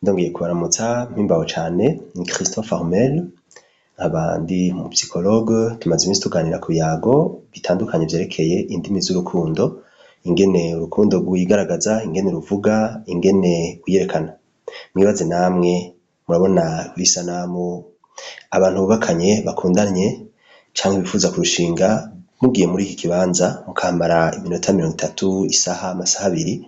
Ndongeye kubaramutsa mpimbawe cane, ni Christophe Armel, nkaba ndi umu psychologue. Tumaze iminsi tuganira ku biyago bitandukanye vyerekeye indimi z'urukundo, ingene urukundo rwigaragaza, ingene ruvuga, ingene rwiyerekana. Mwibaze namwe, murabona kw'isanamu abantu bubakanye, bakundanye canke bifuza kurushinga, mugiye muri iki kibanza mukahamara iminota 30, isaha, amasaha 2,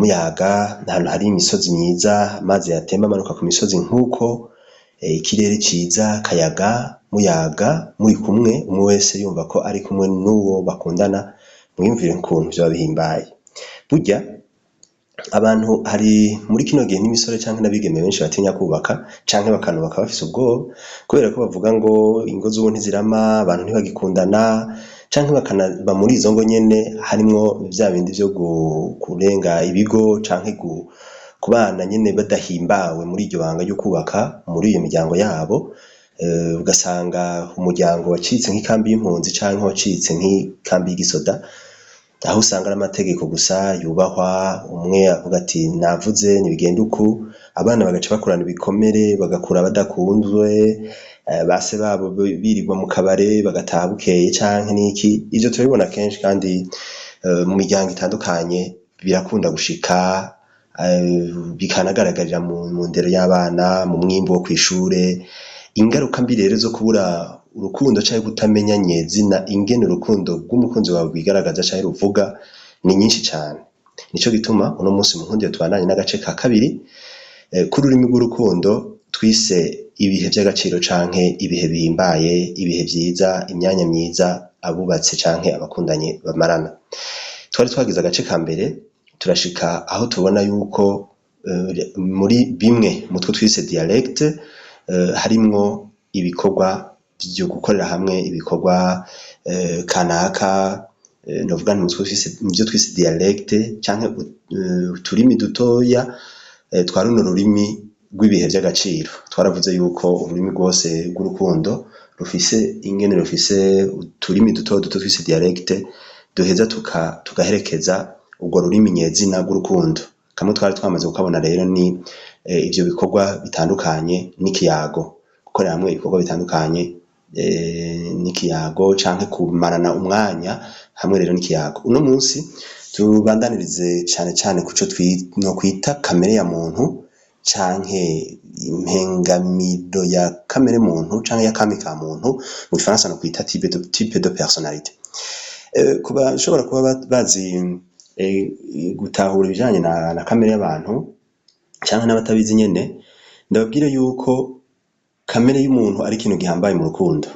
muyaga ahantu hari imisozi myiza, amazi atemba amanuka ku misozi, nk'uko ikirere ciza, akayaga, muyaga muri kumwe, umwe wese yumva ko ari kumwe n'uwo bakundana, mwiyumvire ukuntu vyoba bihimbaye. Burya abantu hari muri kino gihe n'imisore canke n'abigeme benshi batinya kubaka canke bakanubaka bafise ubwoba, kubera ko bavuga ngo ingo z'ubu ntizirama, abantu ntibagikundana, canke bakanaba muri izo ngo nyene harimwo vya bindi vyo kurenga ibigo canke kubana nyene badahimbawe muri iryo banga ryo kubaka muri iyo miryango yabo, ugasanga umuryango wacitse nk'ikambi y'impunzi canke wacitse nk'ikambi y'igisoda, aho usanga ari amategeko gusa yubahwa, umwe avuga ati navuze ntibigenda uku, abana bagaca bakurana ibikomere, bagakura badakunzwe, base babo birirwa mu kabare bagataha bukeye canke n'iki. Ivyo turabibona kenshi kandi mu miryango itandukanye birakunda gushika, bikanagaragarira mu ndero y'abana, mu mwimbu wo kw'ishure. Ingaruka mbi rero zo kubura urukundo canke kutamenya nyezina ingene urukundo rw'umukunzi wawe rwigaragaza canke ruvuga ni nyinshi cane. Nico gituma uno munsi munkundire tubandanye n'agace ka kabiri k'ururimi rw'urukundo twise ibihe vy'agaciro canke ibihe bihimbaye, ibihe vyiza, imyanya myiza abubatse canke abakundanye bamarana. Twari twagize agace ka mbere, turashika aho tubona yuko muri bimwe mutwo twise dialecte harimwo ibikorwa vyo gukorera hamwe, ibikorwa kanaka, novuga nti muvyo twise dialecte canke uturimi dutoya twa runo rurimi rw'ibihe vy'agaciro. Twaravuze yuko ururimi rwose rw'urukundo rufise ingene rufise uturimi duto duto twise dialecte, duheza tugaherekeza urwo rurimi nyezina rw'urukundo. Kamwe twari twamaze kukabona rero ni ivyo bikorwa bitandukanye n'ikiyago, gukorera hamwe ibikorwa bitandukanye n'ikiyago canke kumarana umwanya hamwe rero n'ikiyago. Uno munsi tubandanirize cane cane kuco nokwita kamere ya muntu canke impengamiro ya kamere muntu canke y'akami ka muntu, mu gifaransa nokwita type de personnalité. Ku bashobora kuba bazi gutahura ibijanye na kamere y'abantu canke n'abatabizi nyene, ndababwire yuko kamere y'umuntu ari ikintu gihambaye mu rukundo.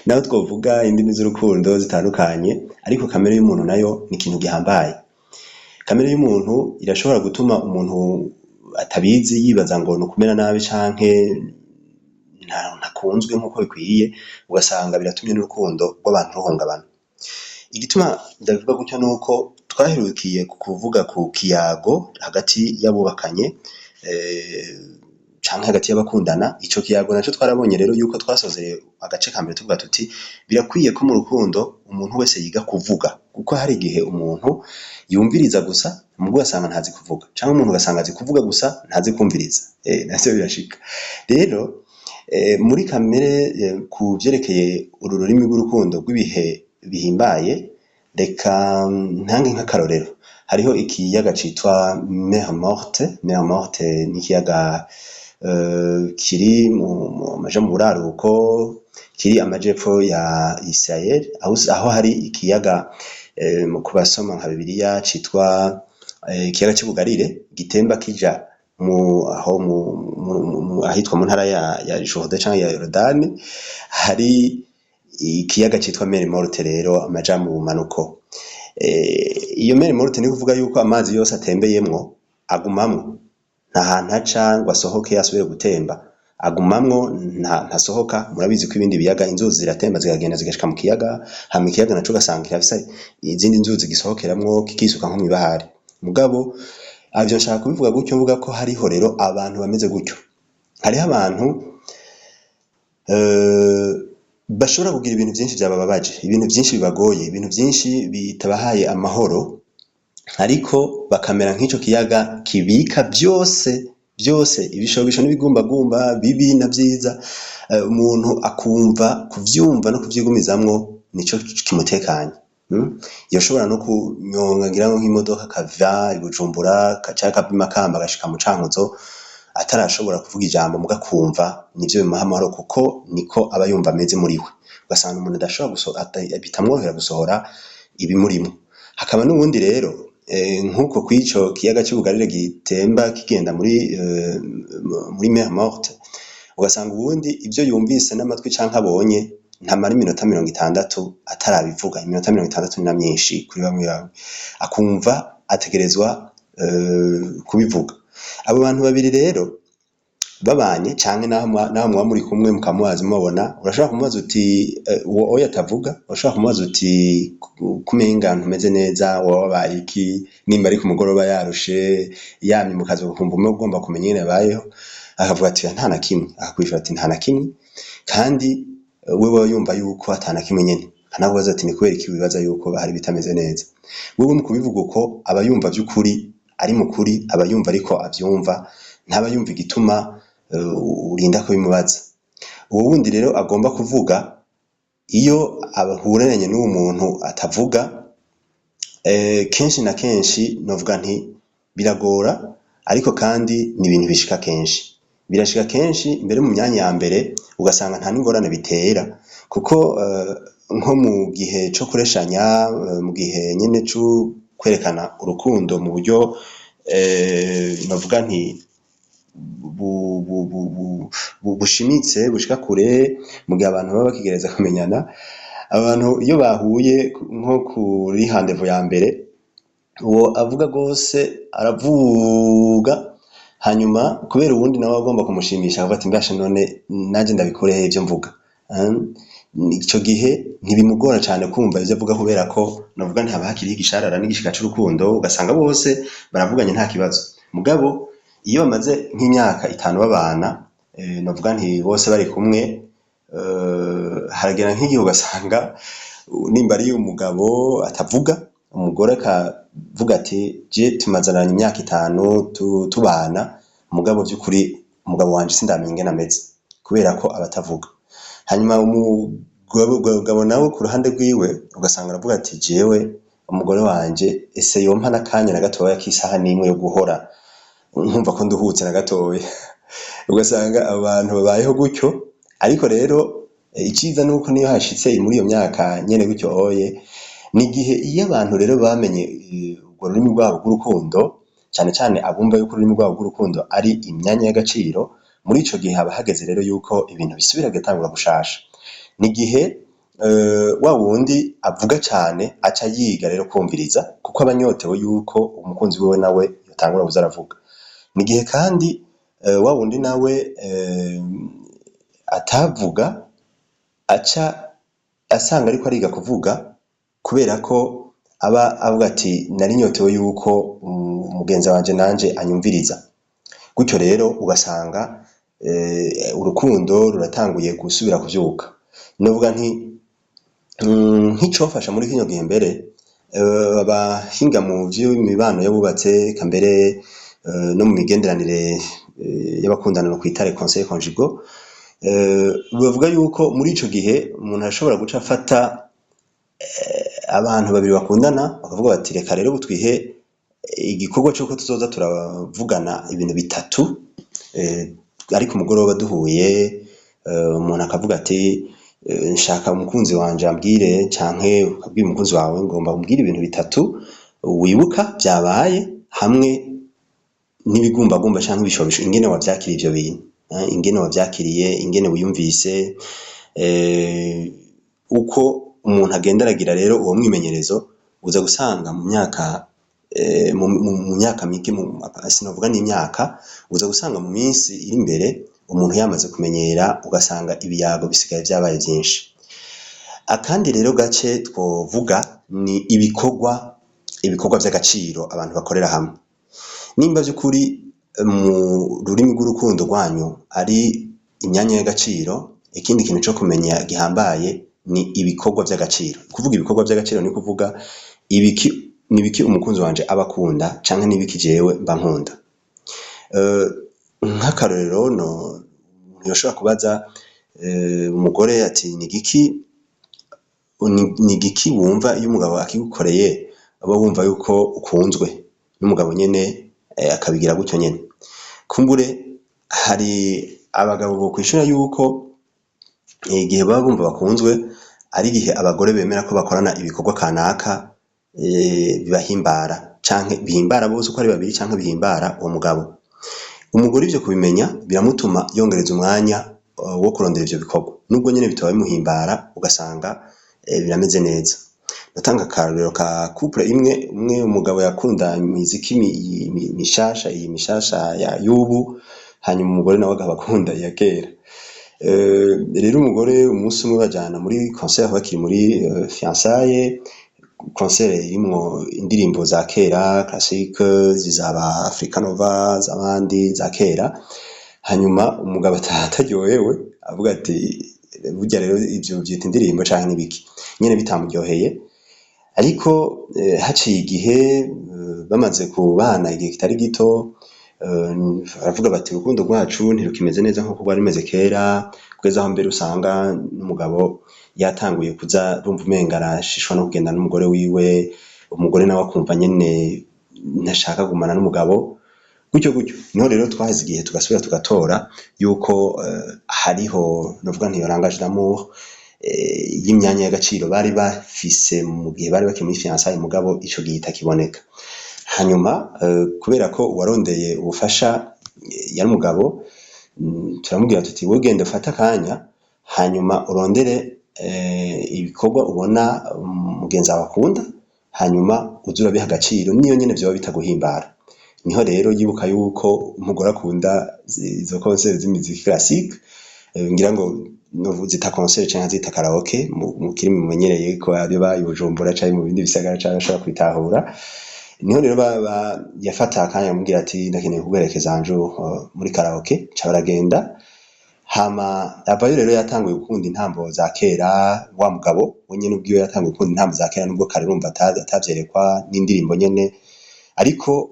Naho twovuga indimi z'urukundo zitandukanye, ariko kamere y'umuntu nayo ni ikintu gihambaye. Kamere y'umuntu irashobora gutuma umuntu atabizi yibaza ngo ni ukumera nabi canke ntakunzwe nk'uko bikwiye, ugasanga biratumye n'urukundo rw'abantu ruhungabana. Igituma ndabivuga gutyo nuko twaherukiye kuvuga ku kiyago hagati y'abubakanye canke hagati y'abakundana. Ico kiyago naco twarabonye rero yuko twasozereye agace ka mbere tuvuga tuti birakwiye ko mu rukundo umuntu wese yiga kuvuga, kuko hari igihe umuntu yumviriza gusa muga ugasanga ntazi kuvuga, canke umuntu ugasanga azi kuvuga gusa ntazi kumviriza, navyo birashika. Rero muri kamere, ku vyerekeye uru rurimi rw'urukundo rw'ibihe bihimbaye, reka ntange nk'akarorero. Hariho ikiyaga citwa Mer Morte. Mer Morte ni ikiyaga kiri mu buraruko, kiri amajepfo ya Israel, aho hari ikiyaga ku basoma nka Bibiliya citwa ikiyaga c'Ubugarire, gitemba kija mu aho mu ahitwa mu ntara ya Jourdain canke ya Yorodani. Hari ikiyaga citwa Mer Morte rero amaja mu bumanuko. Iyo Mer Morte ni kuvuga yuko amazi yose atembeyemwo agumamwo, nta hantu aca ngo asohoke asubire gutemba, agumamwo, ntasohoka. Murabizi ko ibindi biyaga inzuzi ziratemba zikagenda zigashika mu kiyaga, hama ikiyaga naco ugasanga kirafise izindi nzuzi gisohokeramwo, kikisuka nko mw'ibahari. Mugabo ivyo nshaka kubivuga gutyo mvuga ko hariho rero abantu bameze gutyo. Hariho abantu bashobora kugira ibintu vyinshi vyabababaje, ibintu vyinshi bibagoye, ibintu vyinshi bitabahaye amahoro. Ariko bakamera nk'ico kiyaga kibika vyose vyose, ibishobisho n'ibigumbagumba, bibi na vyiza, umuntu akumva kuvyumva no kuvyigumizamwo nico kimutekanye. Yoshobora no kunyonga ngira ngo nk'imodoka akava i Bujumbura canke akava i Makamba agashika mu Cankuzo atarashobora kuvuga ijambo, muga akumva nivyo bimuha amahoro kuko niko aba yumva ameze muri we. Ugasanga umuntu adashobora, bitamworohera gusohora ibimurimwo. Hakaba n'uwundi rero nk'uko kw'ico kiyaga c'Ubugarire gitemba kigenda muri Mer Morte, ugasanga uwundi ivyo yumvise n'amatwi canke abonye ntamara iminota 60 atarabivuga. Iminota 60 ni na myinshi kuri bamwe bamwe, akumva ategerezwa kubivuga. Abo bantu babiri rero babanye, canke naho muba muri kumwe mukamubaza mubabona, urashobora kumubaza uti uwo oya atavuga, urashobora kumubaza uti kumenga ntumeze neza, woba wabaye iki? Nimba ari ku mugoroba yarushe yamye mu kazi, ukumva ugomba kumenya ingene abayeho, akavuga ati nta na kimwe, akakwishura ati nta na kimwe, kandi wewe yumva yuko ata na kimwe nyene. Akanakubaza ati ni kubera iki wibaza yuko hari ibitameze neza? Wewe mu kubivuga uko aba yumva vy'ukuri ari mu kuri, aba yumva ariko avyumva, ntaba yumva igituma urinda kubimubaza. Uwo wundi rero agomba kuvuga, iyo ahuranye n'uwo muntu atavuga, kenshi na kenshi novuga nti biragora, ariko kandi ni ibintu bishika kenshi, birashika kenshi mbere mu myanya ya mbere ugasanga nta n'ingorane bitera, kuko nko mu gihe co kureshanya, mu gihe nyene co kwerekana urukundo mu buryo novuga nti bushimitse bushika kure, mu gihe abantu baba bakigereza kumenyana, abantu iyo bahuye nko kuri rendez-vous ya mbere, uwo avuga gose aravuga, hanyuma kubera uwundi nawe agomba kumushimisha akavuga ati mbasha none nanje ndabikure he ivyo mvuga? Ico gihe ntibimugora cane kumva ivyo avuga, kubera ko novuga nti haba hakiriho igisharara n'igishika c'urukundo, ugasanga bose baravuganye nta kibazo. Mugabo iyo bamaze nk'imyaka 5 babana, novuga nti bose bari kumwe, haragera nk'igihe ugasanga nimba ari umugabo atavuga, umugore akavuga ati je tumazananye imyaka 5 tubana, mugabo vy'ukuri umugabo wanje sindamenya ingene ameze, kubera ko aba atavuga. Hanyuma umugabo nawe ku ruhande rwiwe ugasanga aravuga ati jewe umugore wanje ese yompa n'akanya na gatoya k'isaha n'imwe yo guhora nkumva ko nduhutse na gatoya. Ugasanga abantu babayeho gutyo. Ariko rero iciza nuko niyo hashitse muri iyo myaka nyene gutyo oye, ni igihe iyo abantu rero bamenye urwo rurimi rwabo rw'urukundo, cane cane abumva yuko ururimi rwabo rw'urukundo ari imyanya y'agaciro, muri ico gihe haba hageze rero yuko ibintu bisubira bigatangura gushasha. Ni igihe wa wundi avuga cane aca yiga rero kumviriza, kuko aba anyotewe yuko umukunzi wiwe nawe yotangura kuza aravuga. Ni igihe kandi wa wundi nawe atavuga aca asanga ariko ariga kuvuga, kubera ko aba avuga ati nari nyotewe yuko umugenzi wanje nanje anyumviriza. Gutyo rero ugasanga urukundo ruratanguye gusubira kuvyuka. Novuga nti nk'icofasha muri kino gihe mbere, abahinga mu vy'imibano y'abubatse, eka mbere no mu migenderanire y'abakundana no kwita les conseils conjugaux, bavuga yuko muri ico gihe umuntu arashobora guca afata abantu babiri bakundana bakavuga bati reka rero twihe igikorwa c'uko tuzoza turavugana ibintu bitatu, ariko umugoroba duhuye, umuntu akavuga ati nshaka umukunzi wanje ambwire, canke ukabwira umukunzi wawe ngomba umbwire ibintu bitatu wibuka vyabaye, hamwe n'ibigumbagumba canke ibishobisho, ingene wavyakiriye ivyo bintu, ingene wavyakiriye, ingene wiyumvise. Uko umuntu agenda aragira rero uwo mwimenyerezo, uza gusanga mu myaka mu myaka mike, sinovuga n'imyaka, uza gusanga mu minsi iri imbere umuntu yamaze kumenyera, ugasanga ibiyago bisigaye vyabaye vyinshi. Akandi rero gace twovuga ni ibikorwa vy'agaciro abantu bakorera hamwe. Nimba vy'ukuri mu rurimi rw'urukundo rwanyu ari imyanya y'agaciro, ikindi kintu co kumenya gihambaye ni ibikorwa vy'agaciro. Kuvuga ibikorwa vy'agaciro ni kuvuga ibiki Nibiki umukunzi wanje aba akunda canke nibiki jewe mba nkunda? Nk'akarorero, no yoshobora kubaza umugore ati: Ni igiki wumva iyo umugabo akigukoreye uba wumva yuko ukunzwe?" N'umugabo nyene akabigira gutyo nyene. Kumbure hari abagabo bokwishura yuko igihe baba bumva bakunzwe ari igihe abagore bemera ko bakorana ibikorwa kanaka bibahimbara, canke bihimbara bose uko ari babiri, canke bihimbara uwo mugabo. Umugore ivyo kubimenya biramutuma yongereza umwanya wo kurondera ivyo bikorwa, nubwo nyene bitaba bimuhimbara, ugasanga birameze neza. Ndatanga akarorero ka couple imwe. Umwe, umugabo yakunda imiziki mishasha, iyi mishasha y'ubu, hanyuma umugore nawe akaba akunda iya kera. Rero umugore umunsi umwe bajana muri concert bakiri muri fiançailles, concert irimwo indirimbo za kera, classique, zaba Africa Nova, z'abandi za kera. Hanyuma umugabo ataha ataryohewe, avuga ati: "Burya rero ivyo vyita indirimbo canke n'ibiki?" Nyene bitamuryoheye. Ariko haciye igihe, bamaze kubana igihe kitari gito, baravuga bati: "Urukundo rwacu ntirukimeze neza nkuko rwari rumeze kera", kugeza aho mbere usanga n'umugabo yatanguye kuza arumva umenga arashishwa no kugenda n'umugore wiwe, umugore nawe akumva nyene ntashaka kugumana n'umugabo, gutyo gutyo. Niho rero twaheze igihe tugasubira tugatora yuko hariho, novuga nti, langage d'amour y'imyanya y'agaciro bari bafise mu gihe bari bakiri muri fiançailles, mugabo ico gihe itakiboneka. Hanyuma kubera ko uwarondeye ubufasha yari umugabo, turamubwira tuti: "Wewe genda ufate akanya, hanyuma urondere ibikorwa ubona mugenzi wawe akunda, hanyuma uze urabiha agaciro niyo nyene vyoba bitaguhimbara." Niho rero yibuka yuko umugore akunda izo concert z'imiziki classique, ngira ngo zita concert canke zita karaoke mu kirimi mumenyereye ko ari i Bujumbura canke mu bindi bisagara, canke ashobora kubitahura. Niho rero yafata akanya amubwira ati: "Ndakeneye kuguherekeza un jour muri karaoke." Ca baragenda. Hama avayo rero yatanguye gukunda intambo za kera. Wa mugabo we nyene ubwiwe yatanguye gukunda intambo za kera, nubwo kare urumva atavyerekwa n'indirimbo nyene. Ariko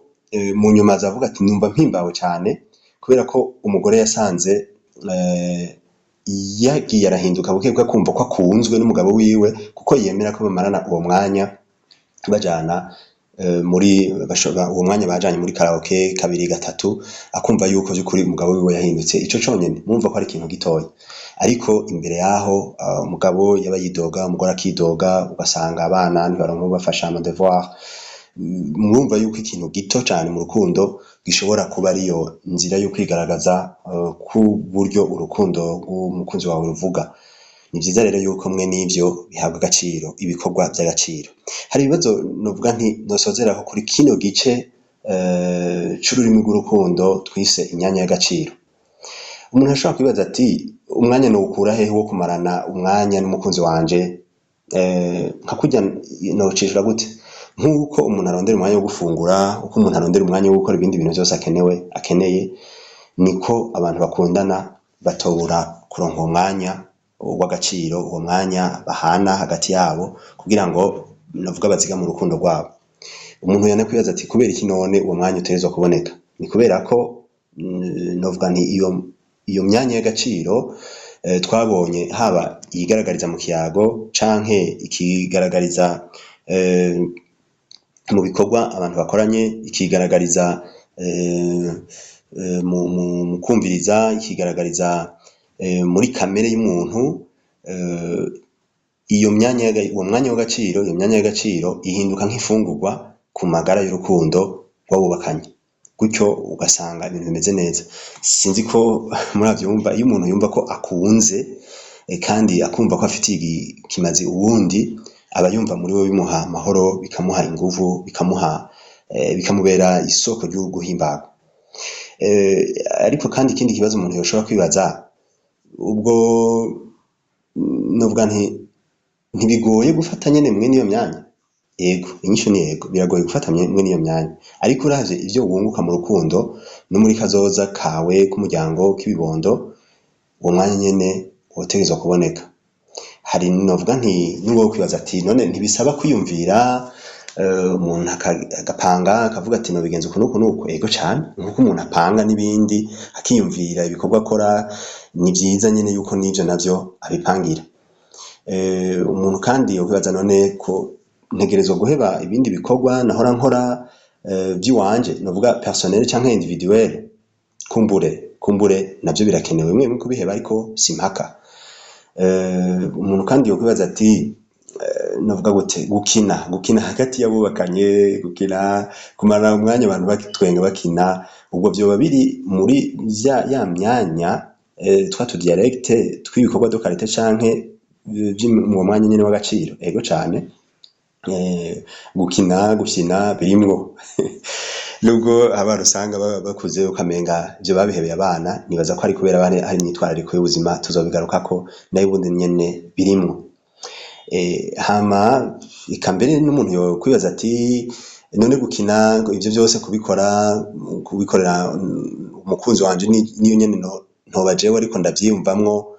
mu nyuma aza avuga ati: "Numva mpimbawe cane kubera ko umugore yasanze yagiye arahinduka buke buke, akumva ko akunzwe n'umugabo wiwe, kuko yemera ko bamarana uwo mwanya bajana muri uwo mwanya bajanye muri karaoke kabiri, gatatu, akumva yuko vy'ukuri umugabo wiwe yahindutse." Ico conyene murumva ko ari ikintu gitoya, ariko imbere yaho umugabo yaba yidoga, umugore akidoga, ugasanga abana ntibaronka uwubafasha ama devoir. Murumva yuko ikintu gito cane mu rukundo gishobora kuba ariyo nzira yo kwigaragaza k'uburyo urukundo rw'umukunzi wawe ruvuga. Ni vyiza rero yuko mwe n'ivyo bihabwa agaciro, ibikorwa vy'agaciro. Hari ibibazo novuga nti nosozerako kuri kino gice c'ururimi rw'urukundo twise imyanya y'agaciro. Umuntu ashobora kwibaza ati: "Umwanya nowukura hehe wo kumarana umwanya n'umukunzi wanje?" Nka kurya nocishura gute? Nk'uko umuntu arondera umwanya wo gufungura, uko umuntu arondera umwanya wo gukora ibindi bintu vyose akenewe akeneye, niko abantu bakundana batobura kuronka uwo mwanya w'agaciro, uwo mwanya bahana hagati yabo kugira ngo, novuga, bazigame urukundo rwabo. Umuntu yanakwibaza ati: "Kubera iki none uwo mwanya utegerezwa kuboneka?" Ni kubera ko, novuga nti, iyo myanya y'agaciro twabonye, haba iyigaragariza mu kiyago canke ikigaragariza mu bikorwa abantu bakoranye, ikigaragariza mu kumviriza, ikigaragariza muri kamere y'umuntu, iyo myanya, uwo mwanya w'agaciro, iyo myanya y'agaciro ihinduka nk'imfungurwa ku magara y'urukundo rw'abubakanye, gutyo ugasanga ibintu bimeze neza. Sinzi ko muravyumva. Iyo umuntu yumva ko akunze kandi akumva ko afitiye ikimazi uwundi, aba yumva muri we bimuha amahoro, bikamuha inguvu, bikamuha, bikamubera isoko ryo guhimbarwa. Ariko kandi ikindi kibazo umuntu yoshobora kwibaza, ubwo novuga nti: Ntibigoye gufata nyene mwene iyo myanya? Ego, inyishu ni ego, biragoye gufata mwene iyo myanya, ariko uravye ivyo wunguka mu rukundo no muri kazoza kawe k'umuryango, k'ibibondo, uwo mwanya nyene wotegerezwa kuboneka. Hari, novuga nti, n'uwo kwibaza ati: "None ntibisaba kwiyumvira?" Umuntu agapanga akavuga ati nobigenza uku n'uku n'uku, ego cane, nkuko umuntu apanga n'ibindi akiyumvira ibikorwa akora, ni vyiza nyene yuko n'ivyo navyo abipangira. Umuntu kandi yokwibaza none ko ntegerezwa guheba ibindi bikorwa nahora nkora vy'iwanje, novuga personnel canke individuel? Kumbure navyo birakenewe bimwe bimwe kubiheba, ariko si mpaka. Umuntu kandi yokwibaza ati novuga gute, gukina hagati y'abubakanye, gukina, kumara umwanya abantu batwenga bakina, ubwo vyoba biri muri ya myanya twa tu dialecte tw'ibikorwa de qualité canke uwo mwanya nyene w'agaciro? Ego cane, gukina, gufyina birimwo, nubwo abana usanga bakuze ukamenga ivyo babihebeye abana. Nibaza ko ari kubera hari imyitwarariko y'ubuzima, tuzobigarukako, nayo ubundi nyene birimwo. Hama eka mbere n'umuntu yokwibaza ati none gukina ivyo vyose, kubikora, kubikorera umukunzi wanje, niyo nyene ntoba jewe ariko ndavyiyumvamwo,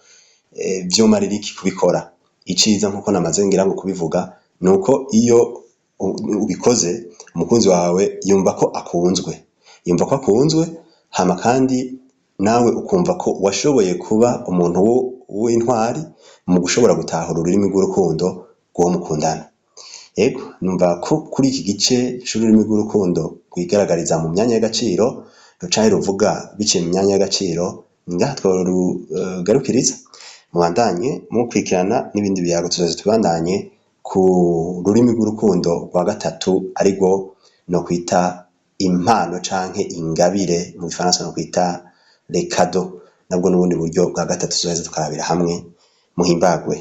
vyomarira iki kubikora? Iciza, nkuko namaze ngira ngo kubivuga, nuko iyo ubikoze umukunzi wawe yumva ko akunzwe, yumva ko akunzwe, hama kandi nawe ukumva ko washoboye kuba umuntu w'intwari mu gushobora gutahura ururimi rw'urukundo rw'uwo mukundana. Ego, numva ko kuri iki gice c'ururimi rw'urukundo rwigaragariza mu myanya y'agaciro, rucahe ruvuga biciye mu myanya y'agaciro, ngaha tworugarukiriza. Mubandanye mukurikirana n'ibindi biyago, tuzoza tubandanye ku rurimi rw'urukundo rwa gatatu, arirwo no kwita impano canke ingabire, mu gifaransa no kwita les cadeaux. Nabwo n'ubundi buryo bwa gatatu tuzoheza tukarabira hamwe. Muhimbagwe.